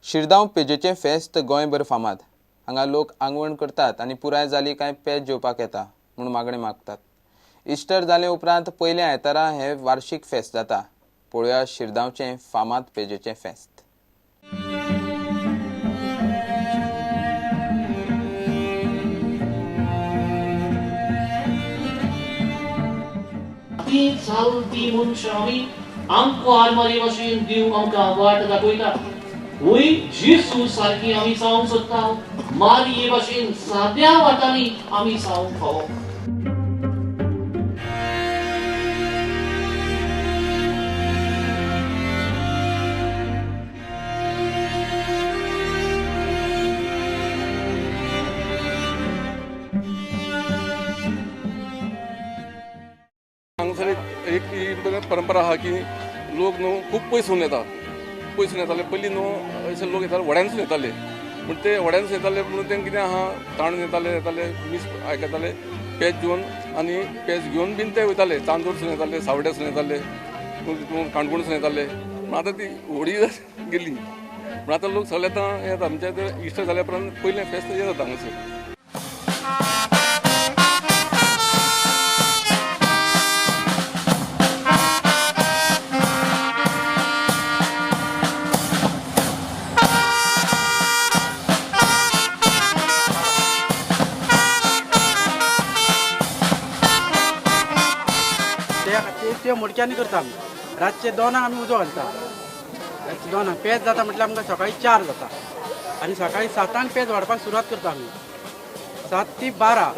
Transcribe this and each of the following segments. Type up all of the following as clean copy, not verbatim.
शिरदांव पेजेचें फेस्त गोंयभर फामाद. हांगा लोक आंगवण करतात आनी पुराय जाली काय पेज जेवपाक येता म्हूण मागणें मागतात. इस्टर जाले उपरांत पयल्या आयतारा हें वार्षीक फेस्त जाता. पळोवया शिरदांवचें फामाद पेजेचें फेस्त. ती चालती मनशां आमी आमकां आरमारी भाशेन दिव आमकां वाट दाखयता. वय जेजू सारकी आमी जावंक सोदता, मारये भाशेन साद्या वाटांनी आमी जावंक फावो. हांगासर एक परंपरा आहा की लोक न्हू खूब पयस येता, पयसून येताले. पयलीं न्हू अशे लोक येताले व्हड्यानसून येताले, पूण ते व्हड्यानसून येताले म्हणून तेंकां कितें आहा ताणून येताले येताले मीस आयकताले, पेज घेवन आनी पेज घेवन बीन ते वयताले. चांदोरसून येताले, सावड्यासून येताले, काणकोणसून येताले. पूण आतां ती व्हडी गेली. पूण आतां लोक सगळे आतां येता. आमच्या इश्ट जाल्या उपरांत पयलें फेस्त हें जाता हांगासर. त्या खातीर त्यो मडक्यांनी करता आमी. रातचे 2 आमी उजो घालता. रातचे 2 पेज जाता म्हटल्यार आमकां सकाळी 4 जाता आनी सकाळी 7 पेज वाडपाक सुरवात करता आमी. 7 ते 12,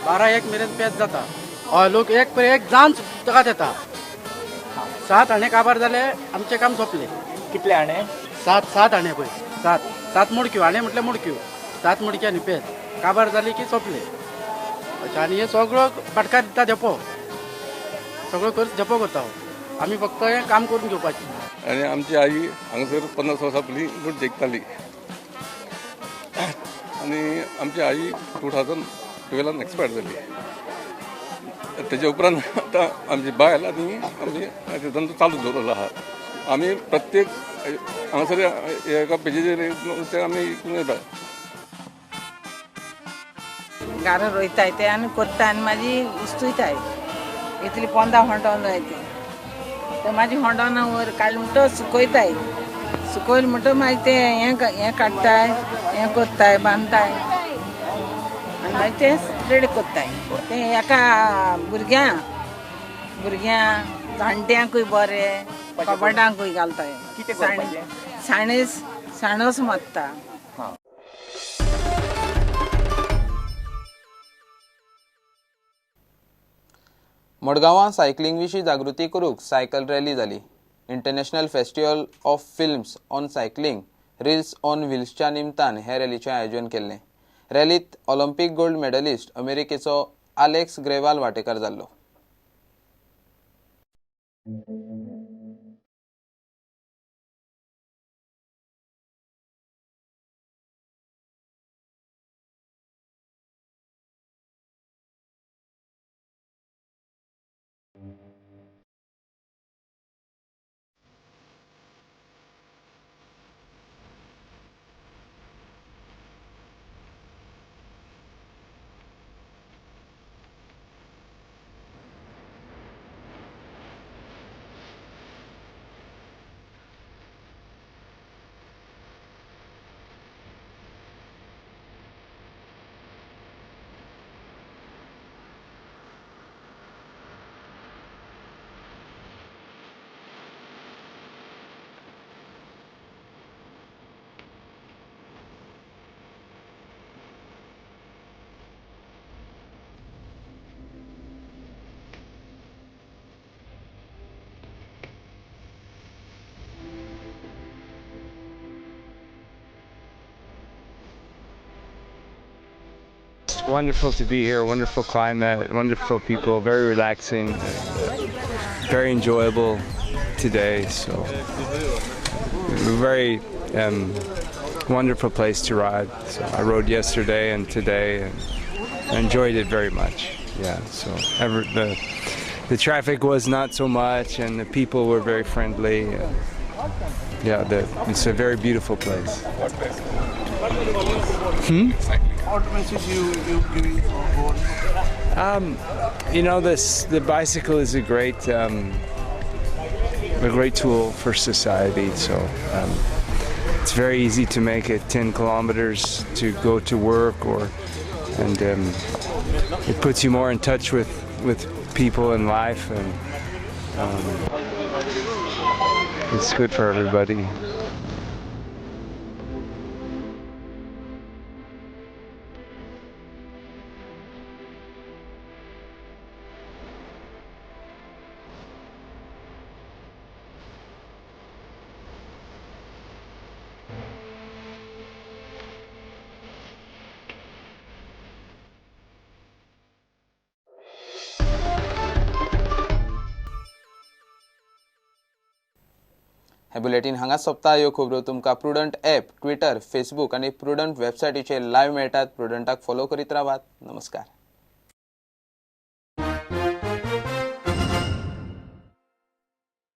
12 1 मेरेन पेज जाता. हय, लोक एक एक जावन ताकात येता. 7 हाणे काबार जाले आमचें काम सोंपलें. कितले हाणे? 7 हाणे पळय, 7 मडक्यो. हाणे म्हटल्यार मडक्यो, 7 मडक्यांनी पेज काबार जाली की सोंपलें. अच्छा, आनी हे सगळो भाटकार दिता धेंपो, सगळो खर्च धेंपो करता. आमी फक्त हें काम करून घेवपाचें. आनी आमची आई हांगासर 50 वर्सां पयलीं लोक जेकताली आनी आमची आई 2012 एक्सपायर जाली. तेच्या उपरांत आतां आमची बायल आनी आमी धंदो चालू दवरलो आहा. आमी प्रत्येक हांगासर एका पेजेचेर ते आमी विकून येता. घरा रोयताय ते आनी कोत्ता आनी मागीर उस्तुयताय. इतली पोंदा होंडोवन जाय ते ते मागीर होंडोना वयर काडले म्हणटकच सुकयताय. सुकयले म्हणटकच मागीर ते हें काडटाय, हें कोत्ताय, बांदताय आनी मागीर ते रेडी कोत्ताय. ते एका भुरग्यां भुरग्यां जाणट्यांकूय बरें, कपाटांकूय घालताय. साणेस साणस मारता. मडगांवां सायकलिंग विशीं जागृती करूंक सायकल रॅली जाली. International festival of films on cycling reels on व्हील्सच्या निमतान हे रॅलीचें आयोजन केल्लें. रॅलींत ऑलिम्पीक गोल्ड मेडलिस्ट अमेरिकेचो आलेक्स ग्रेवाल वांटेकार जाल्लो. It's wonderful to be here, wonderful climate, wonderful people, very relaxing, very enjoyable today. So, very wonderful place to ride. So I rode yesterday and today and enjoyed it very much. Yeah, so the traffic was not so much and the people were very friendly. Yeah, it's a very beautiful place. What message you giving for Goa? You know, the bicycle is a great tool for society. So it's very easy to make it 10 kilometers to go to work, and it puts you more in touch with people and life, and it's good for everybody. हे bulletin हांगा सोंपता. ह्यो खबरो तुमकां prudent app, Twitter, Facebook आनी prudent वेबसायटीचेर live मेळटात. प्रुडंटाक follow करीत रावात. नमस्कार.